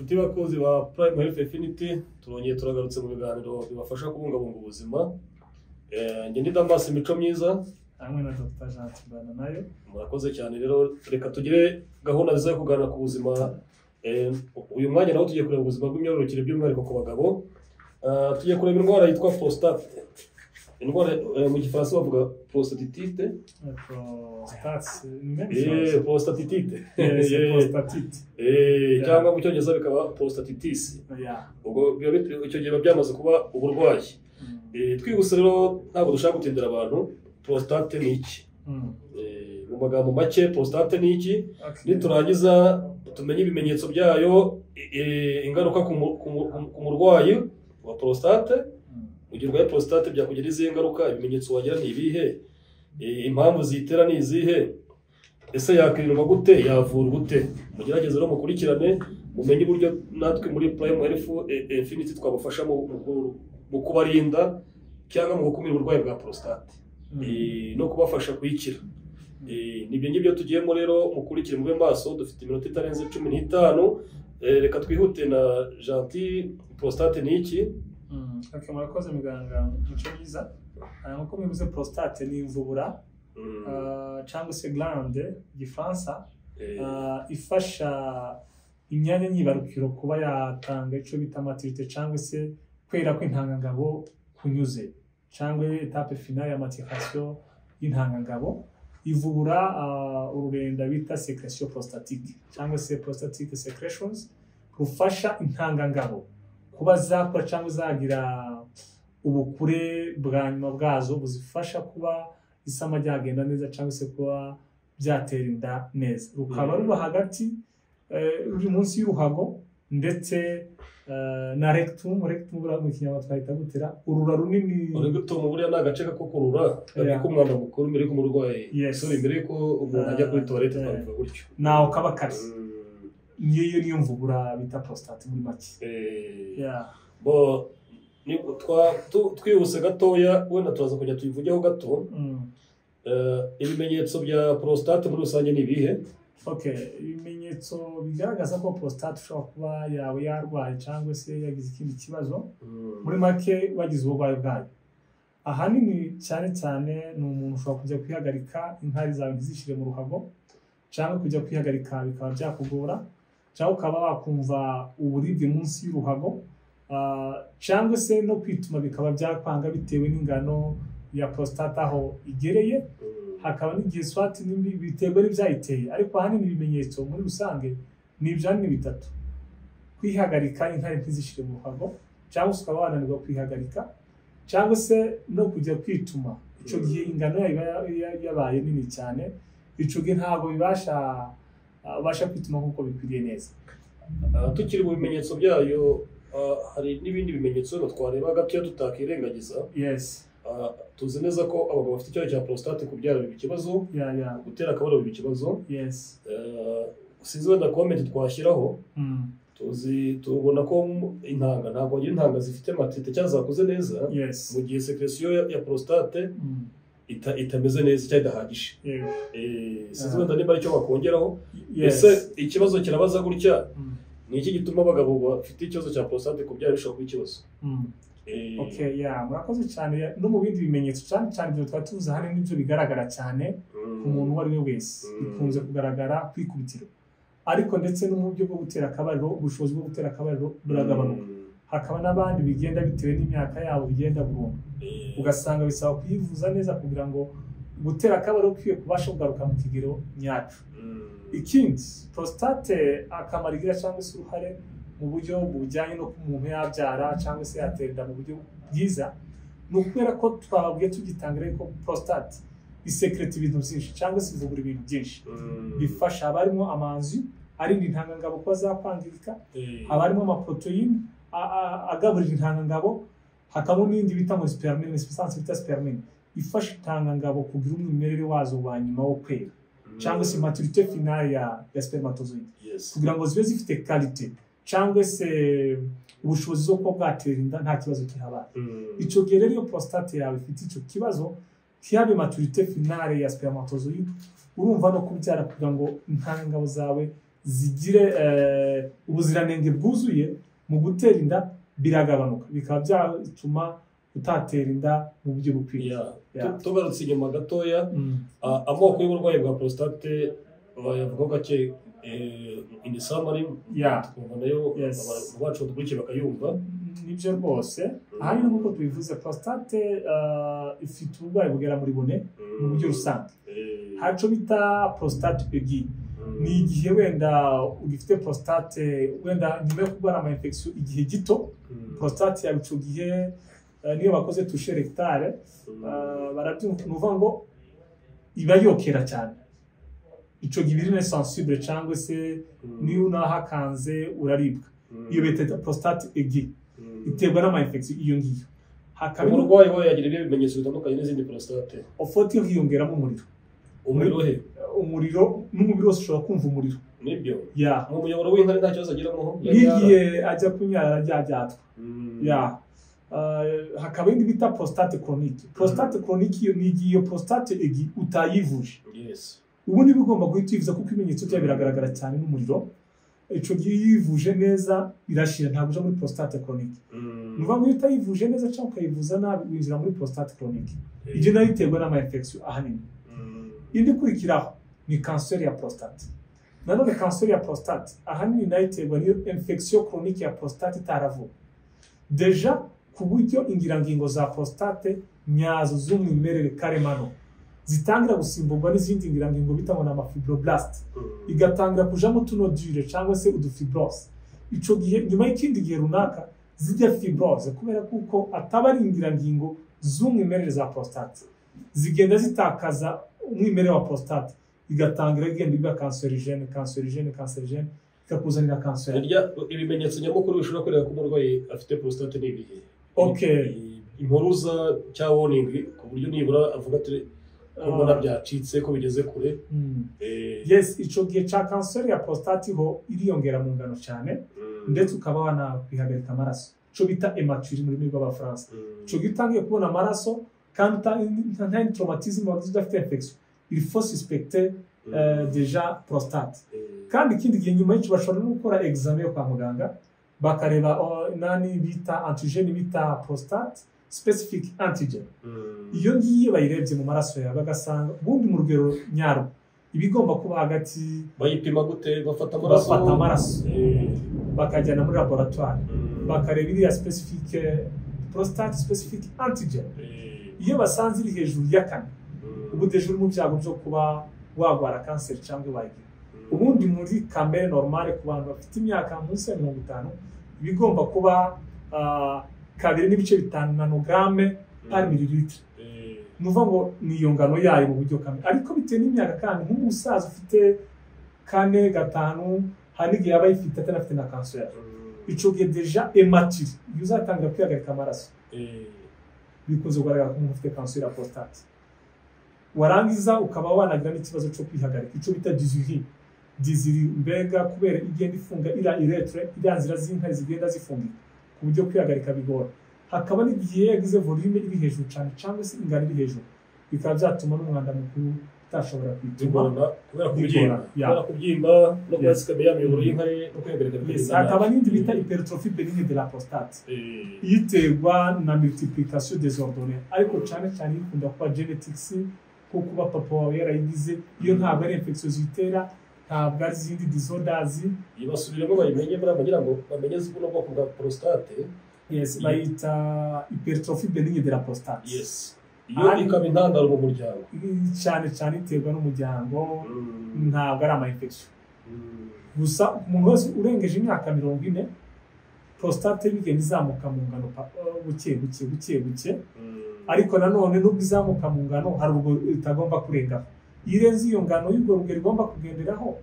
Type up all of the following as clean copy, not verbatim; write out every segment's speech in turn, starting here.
Inshuti bakunzi ba Prime Health Infinity, turongeye turagarutse mu biganiro bibafasha kubungabunga ubuzima. Njye ndi Damas Mico Myiza. Hamwe na Dr Jean Tubana nayo. Murakoze cyane. Rero reka tugire gahunda nziza yo kuganira ku buzima. Uyu mwanya nawo tugiye kureba ubuzima bw'imyororokere, by'umwihariko ku bagabo. Tugiye kureba indwara yitwa prostate, indwara mu Gifaransa bavuga prostatite. Prostate ni même chose. Prostatitite. Yes, prostatite. Cyangwa mu Cyongereza bikaba prostatitis. Ubwo icyo gihe biba byamaze kuba uburwayi. Twihuse rero, ntabwo dushaka gutindira abantu. Prostate ni iki? Mu magambo make, prostate ni iki? Niturangiza tumenye ibimenyetso byayo, ingaruka ku murwayi wa prostate. Mu gihe urwaye prostate byakugira izihe ngaruka? Ibimenyetso wagira ni ibihe? Impamvu ziyitera ni izihe? Ese yakwirindwa gute? Yavurwa gute? Mugerageze rero mukurikirane, mumenye uburyo natwe muri Prime Health Infinity twabafasha mu kubarinda cyangwa mu gukumira uburwayi bwa prostate no kubafasha kuyikira. Nibyo ngibyo tugiyemo rero, mukurikire, mube maso. Dufite iminota itarenze 15. Reka twihute na Gentil. Prostate ni iki? Okay, murakoze muganga Mico Myiza. Nk'uko mubivuze, prostate ni imvubura cyangwa se glande Gifaransa, ifasha imyanya nyibarukiro kuba yatanga icyo bita maturité cyangwa se kwera kw'intangangabo kunyuze, cyangwa étape finale ya maturation y'intangangabo. Ivubura ururenda bita sécrétion prostatique cyangwa se prostatic secretions, rufasha intangangabo kuba zakura cyangwa zagira ubukure bwa nyuma bwazo buzifasha kuba isama ryagenda neza cyangwa se kuba byatera inda neza. Rukaba ruba hagati, ruri munsi y'uruhago ndetse na rectum. Rectum buriya mu Kinyarwanda twahita gutera urura runini. Rectum buriya ni agace ko kurura kabika umwanda mukuru mbere y'uko umurwayi, sorry, mbere y'uko umuntu ajya kuri toilette, twabivuga gutyo. Naho kaba kari. Niyo niyo mvubura bita prostate muri make. Bo twihuse gatoya, wenda turaza kujya tubivugeho gato. Ibimenyetso bya prostate muri rusange ni ibihe? Okay, ibimenyetso bigaragaza ko prostate ishobora kuba yawe yarwaye cyangwa se yagize ikindi kibazo, muri make wagize uburwayi bwayo, ahanini cyane cyane ni umuntu ushobora kujya kwihagarika inkari zawe ntizishyire mu ruhago, cyangwa kujya kwihagarika bikaba byakugora, cyangwa ukaba wakumva uburibwe munsi y'uruhago, cyangwa se no kwituma bikaba byakwanga bitewe n'ingano ya prostate aho igereye. Hakaba n'igihe swati biterwa n'ibyayiteye, ariko ahanini ibimenyetso muri rusange ni ibyo ahanini bitatu: kwihagarika inkari ntizishyire mu ruhago, cyangwa se ukaba wananirwa kwihagarika, cyangwa se no kujya kwituma icyo gihe ingano yayo iba yabaye nini cyane. Icyo gihe ntabwo bibasha ubasha kwituma nk'uko bikwiriye neza. Tukiri mu bimenyetso byayo, hari n'ibindi bimenyetso wenda twareba gatoya tutakirengagiza. Tuzi neza ko abagabo bafite ikibazo cya prostate kubyara biba ikibazo, gutera akabariro biba ikibazo. Sinzi wenda comment twashyiraho. Tuzi, tubona ko intanga, ntabwo wagira intanga zifite maturité cyangwa zakuze neza mu gihe sécrétion ya prostate itameze neza cyangwa idahagije. Sinzi wenda niba aricyo bakongeraho. Ese ikibazo kirabaza gutya: ni iki gituma abagabo bafite ikibazo cya prostate kubyara bishobora kuba ikibazo? Okay, yeah, murakoze cyane. No mu bindi bimenyetso, cyane cyane ibyo twari tuvuze ahanini nibyo bigaragara cyane ku muntu uwo ari we wese. Bikunze kugaragara ku ikubitiro, ariko ndetse no mu buryo bwo gutera akabariro, ubushobozi bwo gutera akabariro buragabanuka. Hakaba n'abandi bigenda bitewe n'imyaka yabo, bigenda burundu, ugasanga bisaba kuyivuza neza kugira ngo gutera akabariro kwiye kubasha kugaruka mu kigero nyacyo. Ikindi, prostate akamaro igira cyangwa se uruhare mu buryo bujyanye no kuba umuntu yabyara cyangwa se yatera inda mu buryo bwiza, ni ukubera ko twababwiye tugitangira ko prostate isekereta ibintu byinshi cyangwa se ivubura ibintu byinshi bifasha. Haba harimo amazi arinda intangangabo kuba zakwangirika, haba harimo amaprotéine agaburira intangangabo, hakabamo n'indi bita ngo spermine, substance bita spermine ifasha intangangabo kugira umwimerere wazo wa nyuma wo kwera, cyangwa se maturité finale ya spermatozoïde, kugira ngo zibe zifite qualité cyangwa se ubushobozi zo kuba bwatera inda nta kibazo kihabaye. Icyo gihe rero iyo prostate yawe ifite icyo kibazo, ntihabe maturité finale ya spermatozoïde, urumva no kubyara kugira ngo intangangabo zawe zigire ubuziranenge bwuzuye mu gutera inda biragabanuka, bikaba byatuma utatera inda mu buryo bukwiye. Tugarutse inyuma gatoya, amoko y'uburwayi bwa prostate bayavugaho gake in summary, tukumva nayo abantu bacu badukurikiye bakayumva. Nibyo rwose. Ahanini nk'uko tubivuze, prostate ifite uburwayi bugera muri bune mu buryo rusange. Hari icyo bita prostate aiguë, ni igihe wenda ugifite prostate wenda nyuma yo kurwara ama infection igihe gito, prostate yawe icyo gihe niyo bakoze toucher rectale barabyumva, ni ukuvuga ngo iba yokera cyane, icyo gihe iba iri sensible cyangwa se niyo unahakanze uraribwa. Iyo bita prostate aiguë, iterwa n'ama infection iyo ngiyo. Hakaba umurwayi we yagira ibimenyetso bitandukanye n'izindi prostate. Ofoti hiyongeramo umuriro. Umuriro he? Umuriro n'umubiri wose ushobora kumva umuriro. Nibyo. Ya. Mu muyoboro w'inkari nta kibazo agiramo. N'igihe ajya kunyara arajyajyatwa. Ya. Hakaba indi bita prostate chronique. Prostate chronique ni igihe iyo prostate aiguë utayivuje. Yes. Ubu niba ugomba guhita uyivuza kuko ibimenyetso byayo biragaragara cyane n'umuriro. Icyo gihe iyo uyivuje neza irashira, ntabwo uja muri prostate chronique. Ni ukuvuga ngo iyo utayivuje neza cyangwa ukayivuza nabi winjira muri prostate chronique. Ibyo nayo iterwa n'ama infection ahanini. Indi ikurikiraho ni kanseri ya prostate. Nanone kanseri ya prostate ahanini nayo iterwa n'iyo infection chronique ya prostate itaravuwe. Deja ku buryo ingirangingo za prostate nyazo z'umwimerere karemano zitangira gusimburwa n'izindi ngirangingo bita ngo ni amafibroblast, igatangira kujamo utunodure cyangwa se udufibrose. Ico gihe nyuma y'ikindi gihe runaka zijya fibrose, kubera kuko ataba ari ingirangingo z'umwimerere za prostate, zigenda zitakaza umwimerere wa prostate, igatangira igenda iba cancerigene cancerigene cancerigene, ikakuzanira kanseri. Ibimenyetso nyamukuru bishobora kwereka ko umurwayi afite prostate ni ibihe? Okay. Impuruza cyangwa warning ku buryo nibura avuga ati mbona byacitse ko bigeze kure. Yes, ico gihe ca kanseri ya prostate ho iriyongera mu ngano cyane, ndetse ukaba wanakwihagarika amaraso, ico bita hématurie mu rurimi rw'Abafaransa. Ico gihe utangiye kubona amaraso kandi nta traumatisme wagize, udafite infection, il faut suspecter déjà prostate. Kandi ikindi gihe nyuma y'icyo bashobora no gukora examen yo kwa muganga, bakareba nani bita antigene bita prostate specific antigen. Iyo ngiye bayirebye mu maraso yawe bagasanga ubundi mu rugero nyarwo ibigomba kuba hagati. Bayipima gute? Bafata amaraso? Bafata amaraso bakajyana muri laboratoire, bakareba iriya specific prostate specific antigen. Iyo basanze iri hejuru ya 4, ubu deje uri mu byago byo kuba wagwara kanseri cyangwa wayigira. Ubundi muri kamere normale ku bantu bafite imyaka munsi ya 50 ibigomba kuba 2.5 nanograme par millilitre. Ni ukuvuga ngo ni iyo ngano yayo mu buryo kamere, ariko bitewe n'imyaka kandi nk'umusaza ufite 4, 5 hari n'igihe yaba ayifite atanafite na kanseri. Ico gihe deja hématurie, iyo uzatangira kwihagarika amaraso bikunze kugaragara ko umuntu ufite kanseri ya prostate. Warangiza ukaba wanagira n'ikibazo cyo kwihagarika, icyo bita dysurie. Dysurie mbega kubera igenda ifunga iriya urètre, iriya nzira z'inkari zigenda zifungika ku buryo kwihagarika bigora. Hakaba n'igihe yagize volume iri hejuru cyane cyangwa se ingano iri hejuru, bikaba byatuma n'umwanda mukuru utashobora kwituma kubera kubyimba no kuyasikamiya ya miyoboro y'inkari no kwihagarika. Hakaba n'indi bita hypertrophie bénigne de la prostate, iterwa na multiplication désordonnée, ariko cyane cyane ikunda kuba genetics, ko kuba papa wawe yarayigize. Iyo ntabwo ari infection zitera, ntabwo ari izindi disorders. Ibasubiremo bayimenye muri kugira ngo bamenye buno bwoko bwa prostate. Yes, bayita hypertrophie bénigne de la prostate. Yes, iyo ikaba intandaro mu muryango cyane cyane iterwa n'umuryango, ntabwo ari ama infection. Gusa umuntu wese urengeje imyaka 40 prostate bigenda izamuka mu ngano buke buke buke buke, ariko nanone nubwo izamuka mu ngano hari ubwo itagomba kurengaho. Iyo irenze iyo ngano y'ubwo rugero igomba kugenderaho,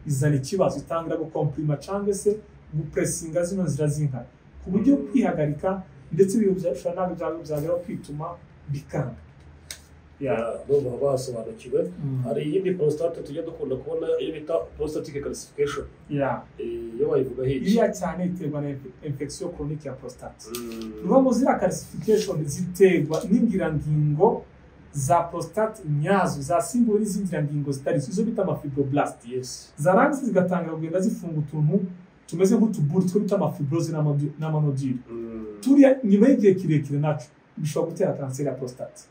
izana ikibazo, itangira gukomprima cyangwa se gupressinga zino nzira z'inkari ku buryo kwihagarika ndetse bishobora byageraho kwituma bikanga. Ndumva basobanukiwe. Hari iyindi prostate tujya dukunda kubona iyo bita prostatic calcification. Iyo bayivuga hirya iriya cyane iterwa na infection chronique ya prostate. Ni ukuvuga ngo ziriya calcification ziterwa n'ingirangingo za prostate nyazo zasimbuwe n'izindi ngirangingo zitari izo bita amafibroblast. Zarangiza zigatangira kugenda zifunga utuntu tumeze nk'utuburi two bita amafibrose n'amanodule. Turiya nyuma y'igihe kirekire naco bishobora gutera kanseri ya prostate.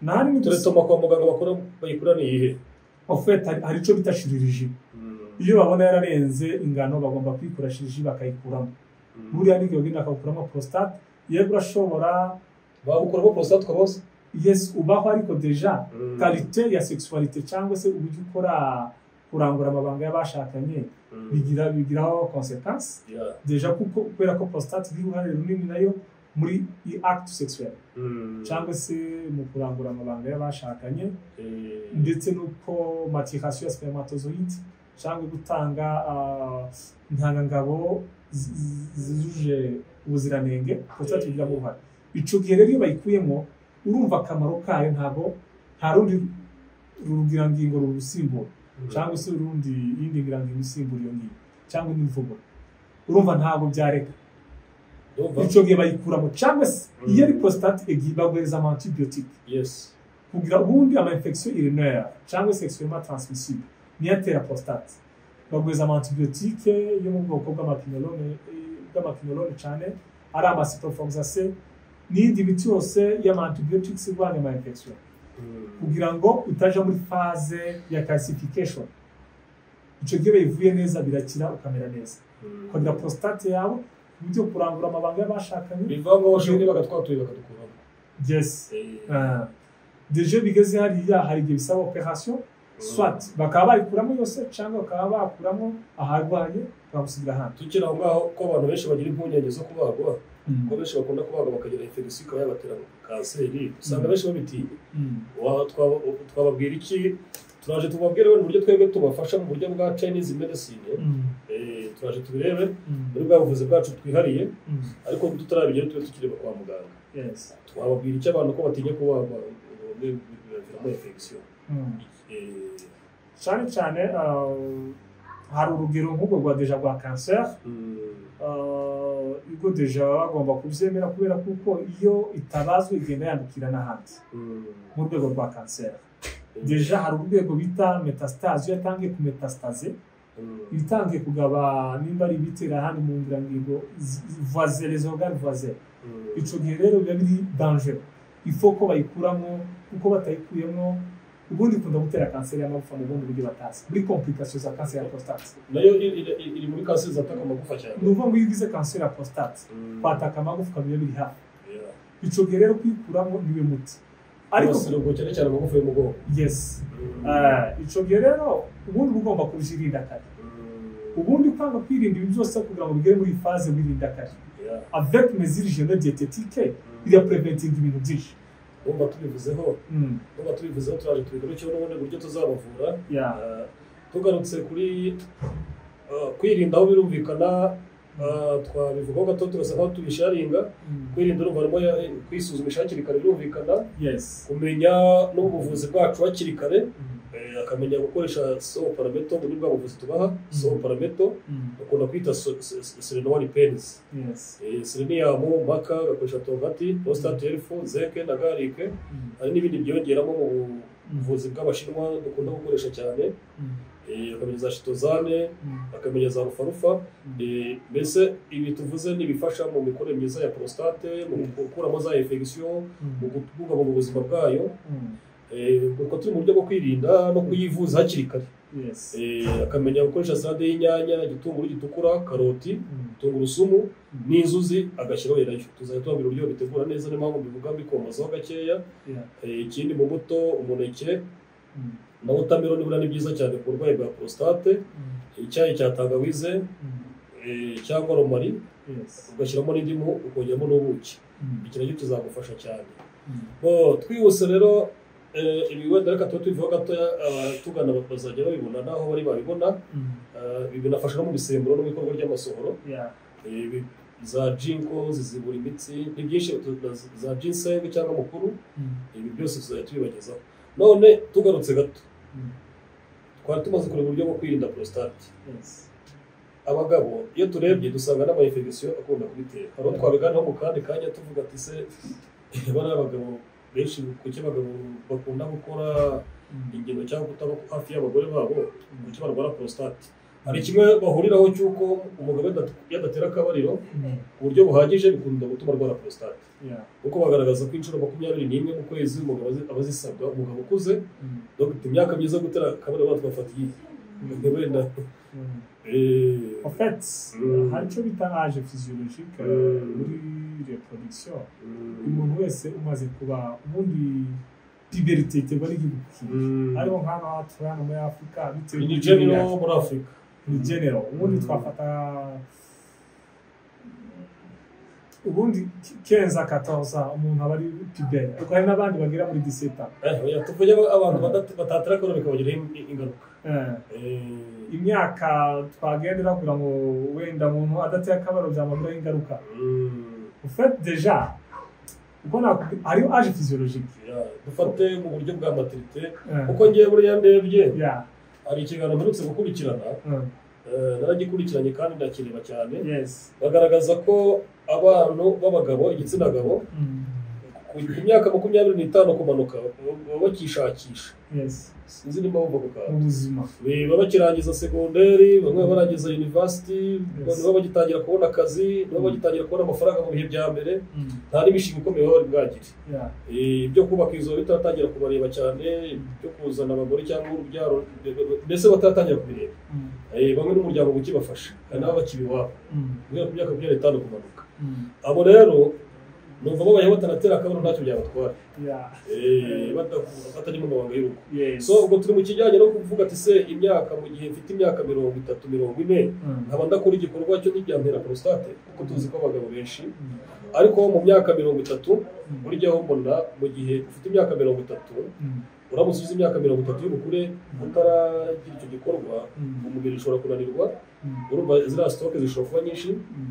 Nani turetoma kwa muganga bakora bayikura ni iyihe? En fait hari ico bita chirurgie. Iyo babona yararenze ingano bagomba kuyikora chirurgie bakayikuramo. Buriya n'igihe bagenda bakagukuramo prostate, yego urashobora bagukuramo prostate ukabose? Yes, ubaho ariko deja qualité ya sexualité cyangwa se uburyo ukora kurangura amabanga y'abashakanye bigiraho conséquence. Deja kuko kubera ko prostate igira uruhare runini nayo muri acte sexuel cyangwa se mu kurangura amabanga y'abashakanye, ndetse n'uko maturation ya spermatozoïde cyangwa gutanga intangangabo zujuje ubuziranenge, prostate igira uruhare. Ico gihe rero iyo bayikuyemo urumva akamaro kayo ntabwo nta rundi rugirangingo rurusimbura cyangwa se urundi yindi ngirangingo isimbura iyo ngiyo cyangwa indi mvugo, urumva ntabwo byareka. Ico gihe bayikuramo cyangwa se iyo ari prostate baguhereza ama antibiotique. Kugira ubundi ama infection urinaire cyangwa sexuellement transmissible niyo atera prostate, baguhereza ama antibiotique yo mu bwoko bw'amaquinolone cyane ari ama ciprofloxacin n'indi miti yose y'ama antibiotics irwanya ama infection kugira ngo utaja muri phase ya calcification. Ico gihe bivuye neza birakira ukamera neza, ukagira prostate yawe uburyo kurangura amabanga y'abashakanye bivanga bashobora bagatwatuye bakadukuramo. Yes. Deje bigeze hariya hari igihe bisaba operation, soit bakaba bayikuramo yose cyangwa bakaba bakuramo aharwaye bakagusigira ahandi. Tukiri aho ngaho ko abantu benshi bagira impungenge zo kubagwa, ko benshi bakunda kubagwa bakagira infection ikaba yabatera kanseri, usanga benshi babitinya. Twababwira iki? Turaje tubabwire wenda uburyo twebwe tubafasha mu buryo bwa Chinese medicine. Turaje tubirebe muri bwa buvuzi bwacu twihariye, ariko tutarabigera tube tukireba kwa muganga. Twababwira icyo abantu ko batinya kubagwa bibaviramo infection. Cyane cyane hari urugero nk'ubwo rwa deja rwa cancer, ubwo deja bagomba kubyemera kubera kuko iyo itabazwe igenda yandukira n'ahandi mu rwego rwa cancer. Deja hari urwego bita metastase, iyo yatangiye kumetastaze itangiye kugaba nimba ari ibitera ahandi mu ngirangingo voisins, les organes voisins. Ico gihe rero biba biri danger, il faut ko bayikuramo, kuko batayikuyemo ubundi ikunda gutera kanseri y'amagufa mu bundi buryo batazi, muri complication za kanseri ya prostate. Nayo iri muri kanseri zataka amagufa cyane. Ni ukuvuga ngo iyo ugize kanseri ya prostate kwataka amagufa biba biri hafi. Ico gihe rero kuyikuramo niwe muti. Ariko cyane cyane amagufa y'umugongo. Yes. Ico gihe rero ubundi ugomba kujirinda kare. Ubundi kwanga kwirinda ibi byose kugira ngo bigere muri phase wirinda kare. Avec mesures hygiéniques diététiques, il y a preventing ibintu byinshi. Urumva tubivuzeho turaje tubigarukeho n'ubundi buryo tuzabavura. Tugarutse kuri kwirinda aho birumvikana, twabivugaho gato tugasa nkaho tubisharinga. Kwirinda urumva harimo kwisuzumisha hakiri kare birumvikana, kumenya n'ubuvuzi bwacu hakiri kare, akamenya gukoresha saw palmetto muri bwa buvuzi tubaha. Saw palmetto bakunda kwita selenoid pens, selenium, maka, gakoresha tongati, prostate health, zeke na garlic. Hari n'ibindi byongeramo mu buvuzi bw'abashinwa dukunda gukoresha cyane, akamenya za shitozane, akamenya za rufarufa. Mbese ibi tuvuze nibifasha mu mikorere myiza ya prostate, mu gukuramo za infection, mu kubungabunga ubuzima bwayo. Kuko turi mu buryo bwo kwirinda no kuyivuza hakiri kare. Akamenya gukoresha salade y'inyanya, igitunguru gitukura, karoti, tungurusumu n'inzuzi, agashyiraho elayo. Tuzajya tubabwira uburyo bitegura neza, niyo mpamvu mbivuga mbikomozaho gakeya. Ikindi mu mbuto, umuneke na watermelon buriya ni byiza cyane ku burwayi bwa prostate. Icyayi cya tangawize cyangwa romari, ugashyiramo n'indimu, ukongeramo n'ubuki, iki nacyo kizagufasha cyane. Twihuse rero ibi wenda reka tuba tubivuga gatoya, abatugana bazajya babibona n'aho bari babibona. Ibi binafasha no mu misemburo no mu ikorwa ry'amasohoro. Za jinko zizibura imitsi, ni byinshi, za ginseng cyangwa mukuru, ibi byose tuzajya tubibagezaho. None tugarutse gato, twari tumaze kureba uburyo bwo kwirinda prostate. Abagabo iyo turebye dusanga n'ama infection akunda kubitera. Hari uwo twabiganiraho mu kandi kanya tuvuga ati se bariya abagabo Benshi kuki abagabo bakunda gukora ingendo cyangwa kutaba hafi y'abagore babo, kuki barwara prostate? Hari kimwe bahuriraho cy'uko umugabo iyo adatera akabariro ku buryo buhagije bikunda gutuma arwara prostate. Kuko bagaragaza ko inshuro 21 mu kwezi umugabo aba azisabwa, umugabo ukuze. Donc imyaka myiza yo gutera akabariro abantu twafata iyihe? Wenda En fait, hari icyo bita âge physiologique muri reproduction. Umuntu wese umaze kuba, ubundi puberté iterwa n'igihugu kindi, ariko nk'aha turi hano muri Afurika bitewe Ni general muri Afurika. Ni general. Ubundi twafata ubundi 15 à 14 ans umuntu aba ari pubère, ariko hari n'abandi bagera muri 17 ans. Oya, tuvuge abantu batatera akabariro bikabagiraho ingaruka. Imyaka twagendera kugira ngo wenda umuntu adateye akabariro byamugiraho ingaruka, en fait déjà uko nakubwira hariho âge physiologique. Yeah, dufate mu buryo bwa maturité, kuko ngiye buriya ndebye hari ikiganiro mperutse gukurikirana, naragikurikiranye kandi ndakireba cyane. Bagaragaza ko abantu b'abagabo, igitsina gabo, ku myaka 25 kumanuka baba bakishakisha. Sinzi niba wumva ako kantu. Mu buzima. Baba bakirangiza segonderi, bamwe barangiza university, baba bagitangira kubona akazi, baba bagitangira kubona amafaranga mu bihe bya mbere, nta n'imishinga ikomeye baba bari bwagire. Ibyo kubaka inzu bitaratangira kubareba cyane, ibyo kuzana abagore cyangwa urubyaro, mbese bataratangira kubireba. Bamwe n'umuryango ukibafasha, hari n'ababa bakiri iwabo, guhera ku myaka 25 kumanuka. Abo rero numva babayeho batanatera akabariro ntacyo byabatwara. Batajya mu mabanga y'urugo. So ubwo turi mu kijyanye no kuvuga ati se imyaka, mu gihe mfite imyaka 30, 40, nkaba ndakora igikorwa cyo ntibyantera prostate, kuko tuzi ko abagabo benshi, ariko mu myaka 30, burya aho mbona mu gihe ufite imyaka 30, uramutse uzi imyaka 30 y'ubukure utaragira icyo gikorwa, umubiri ushobora kunanirwa. Urumva ziriya stock zishobora kuba nyinshi,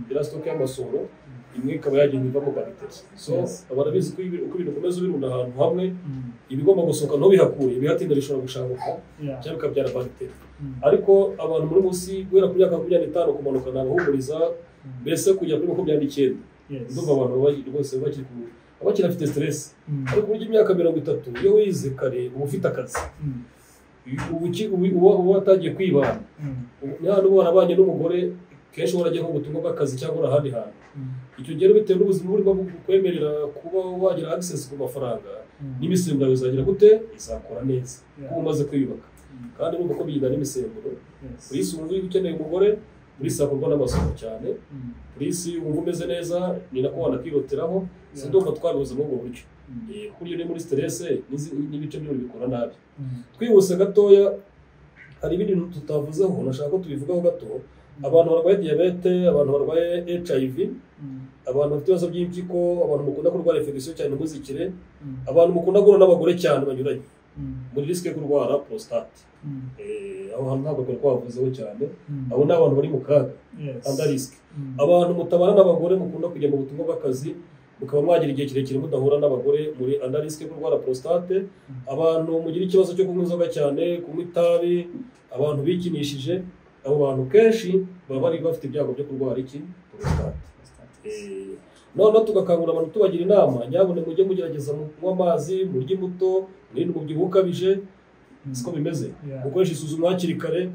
iriya stock y'amasohoro imwe ikaba yagenda ivamo bagiteri. So barabizi ko uko ibintu ukomeza ubirunda ahantu hamwe, ibigomba gusohoka ntubihakure, ibihatinda bishobora gushanguka cyangwa bikabyara bagiteri. Ariko abantu muri munsi guhera ku myaka 25 kumanuka nabahumuriza, mbese kugera kuri 29, ndumva abantu rwose bakiri bakinafite stress. Ariko burya imyaka 30 iyo wize kare uba ufite akazi, uba watangiye kwibana, niba warabanye n'umugore kenshi waragiye nko mu butumwa bw'akazi cyangwa uri ahandi hantu, icyo gihe bitewe n'ubuzima burimo bukwemerera kuba wagira access ku mafaranga, n'imisemburo yawe izagira gute, izakora neza kuko umaze kwiyubaka. Kandi urumva ko bigenda n'imisemburo. Buri wumva ukeneye umugore, buri akorwa n'amasuku cyane, buri wumva umeze neza, ni nako wanakihutiraho. Si ndumva twabihuza muri ubwo buryo, kuko iyo uri muri stress n'ibice by'umubiri bikora nabi. Twihuse gatoya, hari ibindi bintu tutavuzeho nashaka ko tubivugaho gato. Abantu barwaye diyabete, abantu barwaye HIV, abantu bafite ibibazo by'impyiko, abantu mukunda kurwara infection cyane ntuzikire, abantu mukunda guhura n'abagore cyane banyuranye, muri risque yo kurwara prostate. Aho hantu ntabwo twari twavuzeho cyane. Abo ni abantu bari mu kaga, under risk. Abantu mutabana n'abagore, mukunda kujya mu butumwa bw'akazi, mukaba mwagira igihe kirekire mudahura n'abagore, muri under risk yo kurwara prostate. Abantu mugira ikibazo cyo kunywa inzoga cyane, kunywa itabi, abantu bikinishije, abo bantu kenshi baba bari bafite ibyago byo kurwara iki, prostate. Noneho tugakangurira abantu, tubagira inama, nyabune mujye mugerageza kunywa amazi, murye imbuto, mwirinde umubyibuho ukabije. Siko bimeze? Gukoresha isuzuma hakiri kare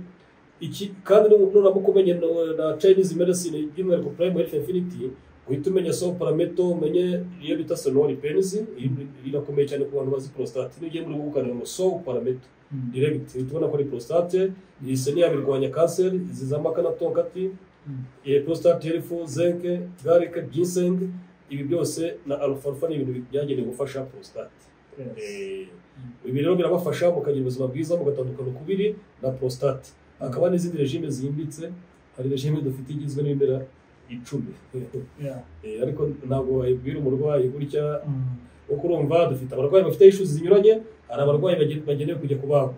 iki, kandi nuramuka umenye na Chinese medicine, by'umwihariko Prime Health Infinity, uhita umenya saw palmetto, umenye iyo bita Senna repens, irakomeye cyane ku bantu bazi prostate. Niyo ugiye muri Google ukareba ngo saw palmetto direct, uhita ubona ko ari prostate. Iyi senna birwanya kanseri, izi za makana tongkat, prostate health, zinc, garlic, ginseng, ibi byose na alfalfa ni ibintu byagenewe gufasha prostate. Ibi rero birabafasha mukagira ubuzima bwiza, mugatandukana ukubiri na prostate. Hakaba n'izindi régime zimbitse, hari régime dufite igizwe n'ibimera 10. Ariko ntabwo wayibwira umurwayi gutya, kuko urumva dufite abarwayi bafite issues zinyuranye. Hari abarwayi bagenewe kujya kubagwa,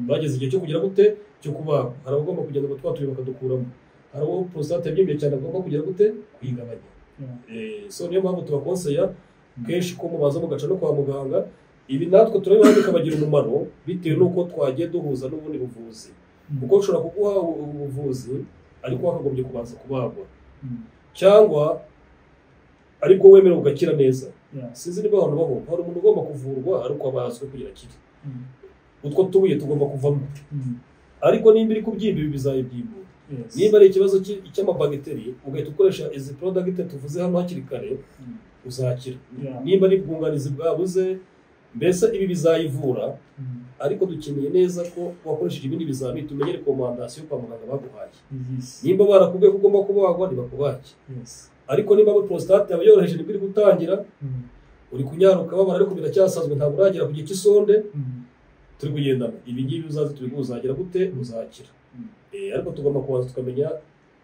bageze igihe cyo kugira gute, cyo kubagwa. Hari abagomba kugenda ngo twatuye bakadukuramo, hari abo prostate yabyimbye cyane agomba kugira gute, kuyigabanya. So niyo mpamvu tubakonseya kenshi ko mubanza mugaca no kwa muganga. Ibi natwe turabibaha bikabagira umumaro bitewe n'uko twagiye duhuza n'ubundi buvuzi, kuko ushobora kuguha ubuvuzi ariko wakagombye kubanza kubagwa, cyangwa aribwo wemerewe ugakira neza. Sinzi niba abantu bahomba, hari umuntu ugomba kuvurwa ariko abazwe kugira akire. Utwo tubuye tugomba kuvamo. Ariko nimba iri kubyimba ibi bizayibyimbura. Niba ari ikibazo cy'amabagiteri ugahita ukoresha izi product tuvuze hano hakiri kare, uzakira. Niba ari ubwunganizi bwabuze, mbese ibi bizayivura. Ariko dukeneye neza ko wakoresheje ibindi bizami, tumenye recommandation kwa muganga baguhaye. Nimba barakubwiye ko ugomba kubagwa, ntibakubage. Ariko niba prostate yawe yoroheje nibwo iri gutangira, uri kunyaruka babara ariko biracyasanzwe, ntabwo uragera ku gihe cy'isonde, turi kugendana. Ibi ngibi uzaze turi uzagera gute, uzakira. Ariko tugomba kubanza tukamenya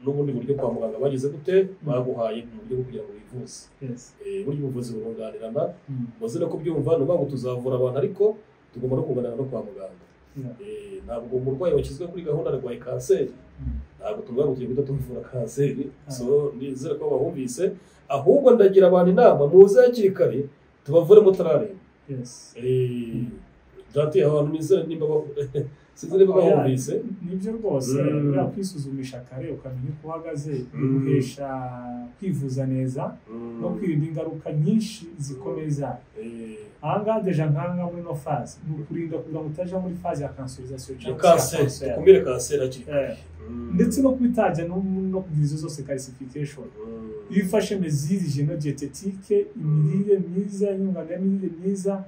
n'ubundi buryo kwa muganga bagize gute, baguhaye mu buryo bwo kugira ngo wivuze. Buryo ubuvuzi burunganirana, muze no kubyumva, ni ukuvuga ngo tuzavura abantu ariko tugomba no kunganira no kwa muganga. Ntabwo umurwayi washyizwe kuri gahunda arwaye kanseri, ntabwo tuvuga ngo tugiye guhita tumuvura kanseri. So nizere ko bahumvise, ahubwo ndagira abantu inama, muze hakiri kare tubavure mutararemba. Dati abantu nizere nimba sinzi niba bahumvise. Nibyo rwose, kwisuzumisha kare ukamenya uko uhagaze biguhesha kwivuza neza no kwirinda ingaruka nyinshi zikomeza. Ahangaha deja nkanga muri no phase ni ukurinda kugira ngo utaja muri phase ya cancerisation cyangwa kanseri, dukumire kanseri hakiri kare, ndetse no kubitajya no kugira izo zose calcification. Iyo ufashe mesures hygiéno-diététique, imirire myiza, inyunganiramirire myiza,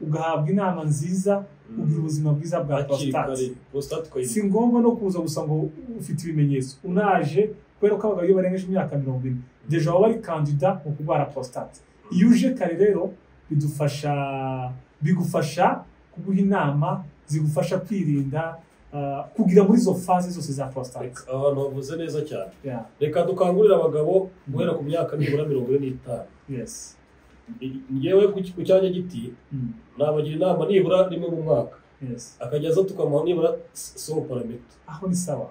ugahabwa inama nziza, ugira ubuzima bwiza bwa prostate. Si ngombwa no kuza gusa ngo ufite ibimenyetso, unaje kubera ko abagabo iyo barengeje imyaka 40 deja baba bari candidat mu kurwara prostate. Iyo uje kare rero bigufasha kuguha inama zigufasha kwirinda kugira muri izo phase zose za prostate. Abantu bavuze neza cyane. Reka dukangurire abagabo guhera ku myaka nibura 45. Ngewe ku cyanya giti nabagira inama nibura rimwe mu mwaka, akajya aza tukamuha nibura so parameter. Aho ni sawa.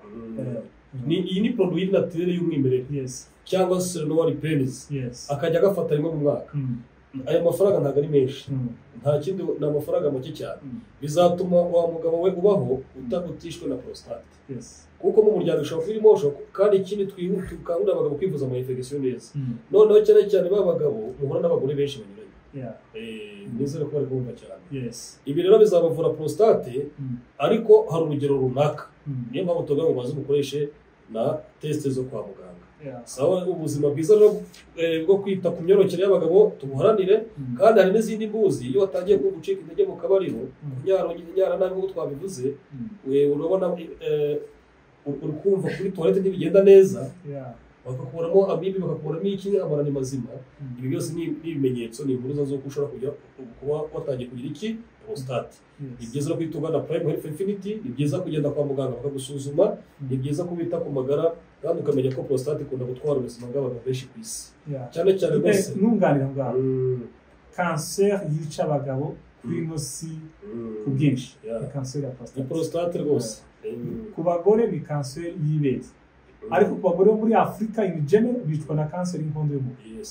Iyi ni produit naturelle y'umwimerere cyangwa Selenoir penis, akajya agafata rimwe mu mwaka. Aya mafaranga ntabwo ari menshi, nta kindi, ni amafaranga make cyane. Bizatuma wa mugabo we ubaho utishwe na prostate. Kuko mu muryango ushobora kuba irimo, kandi ikindi twihutira abagabo kwivuza ama infection neza. Noneho cyane cyane ba bagabo muhura n'abagore benshi banyuranye. Nizere ko bari kumva cyane. Ibi rero bizabavura prostate, ariko hari urugero runaka. Niyo mpamvu tuvuga ngo baze mukoreshe na test zo kwa muganga. Sawa, ubuzima bwiza bwo kwita ku myororokere y'abagabo tubuharanire. Kandi hari n'izindi mbuzi, iyo watangiye gucika intege mu kabariro, kunyara nabi nk'uko twabivuze, urabona uri kumva kuri toilette ntibigenda neza, bakakuramo amibe, bakakuramo iki, amarani mazima. Ibi byose ni ibimenyetso, ni impuruza z'uko ushobora kujya kuba watangiye kugira iki prostate. Ni byiza no kwitugana Prime Health Infinity, ni byiza kugenda kwa muganga bakagusuzuma, ni byiza kubita ku magara, kandi ukamenya ko prostate ikunda gutwara ubuzima bw'abantu benshi ku isi. Cyane cyane rwose nunganira ngaho, kanseri yica abagabo kuri ino si ku bwinshi ni kanseri ya prostate. Ni prostate rwose. Ku bagore ni kanseri y'ibere, ariko ku bagore bo muri Afurika in general bicwa na kanseri y'inkondo y'umura.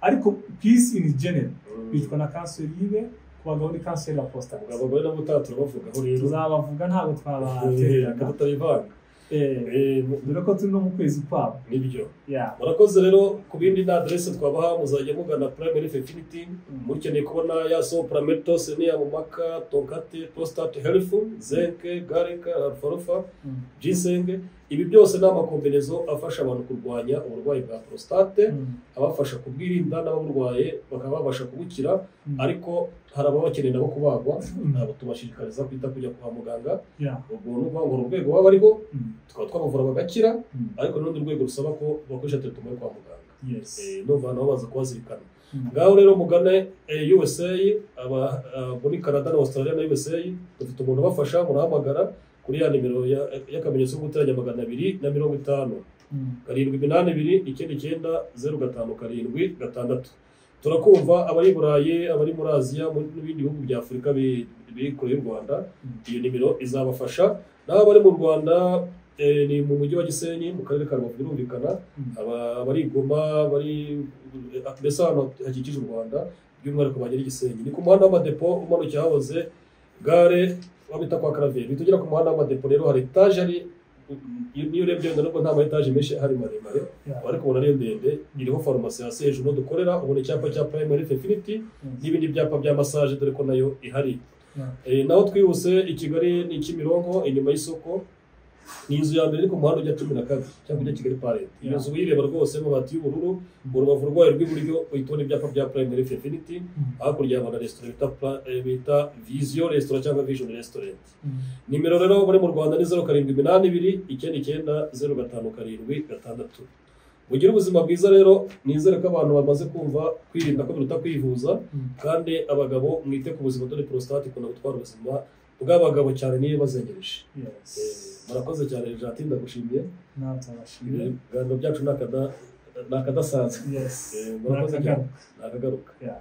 Ariko ku isi in general bicwa na kanseri y'ibere, ku bagabo ni kanseri ya prostate. Abagore nabo turabavugaho rero, tuzabavuga ntabwo twabatererana, tutabivanga. Dore ko turi no mu kwezi kwabo. Nibyo. Murakoze rero. Ku bindi na adresse twabaha, muzajya mugana Prime Health Infinity, mukeneye kubona ya so Prametos, ni ya Mumaka, Tonkate, Prostate Health, Zinc, Garlic, Alfalfa, Ginseng. Ibi byose ni amakombinezo afasha abantu kurwanya uburwayi bwa prostate, abafasha kubwirinda n'ababurwaye bakaba babasha kubukira. Ariko hari ababakeneye nabo kubagwa, ntabwo tubashishikariza kwita kujya kwa muganga. Ubwo ni ukuvuga ngo urwego baba bariho tukaba twabavura bagakira, ariko n'urundi rwego rusaba ko bakoresha treatment yo kwa muganga. Ndumva nabo baza kubazirikana. Ngaho rero mugane USA, muri Canada na Australia na USA, dufite umuntu ubafasha, murahamagara kuri ya nimero y'akamenyetso ko guteranya 250 782 99 05 7 6. Turakumva abari i Burayi, abari muri Aziya, n'ibindi bihugu bya Afurika biri kure y'u Rwanda, iyo nimero izabafasha. Naho abari mu Rwanda ni mu mujyi wa Gisenyi mu karere ka Rubavu, birumvikana. Abari i Goma, bari mbese ahantu hakikije u Rwanda, by'umwihariko bagera i Gisenyi, ni ku muhanda w'amadepo umanukiye hahoze gare wabita kwa Karaveri. Tugera ku muhanda w'amadepo rero hari etaje ari Niyo urebye wenda nubwo nta ma etaje menshi ahari maremare, ariko ubona ari ndende, iriho farumasi hasi. Hejuru niho dukorera, ubona icyapa cya Prime Health Infinity n'ibindi byapa bya massage, dore ko nayo ihari. Naho twihuse, i Kigali ni Kimironko, inyuma y'isoko, ni inzu ya mbere iri ku muhanda ujya 12 cyangwa ujya Kigali Parade. Iyo nzu uyireba rwose, amabati y'ubururu, mu rubavu rwayo rw'iburyo uhita ubona ibyapa bya Prime Health Infinity. Hakurya habona resitora bita Vision Restaurant cyangwa Vision Restaurant. Nimero rero bari mu Rwanda ni 0782 99 05 76. Mugire ubuzima bwiza rero. Nizere ko abantu bamaze kumva kwirinda ko biruta kwivuza. Kandi abagabo mwite ku buzima, dore prostate ikunda gutwara ubuzima bw'abagabo cyane, niyo bazengereje. Murakoze cyane. Jati, ndagushimiye. Nawe turabashimiye. Ibiganiro byacu ni akadasanzwe. Yes. Murakoze cyane. Nakagaruka. Ni akagaruka. Yeah.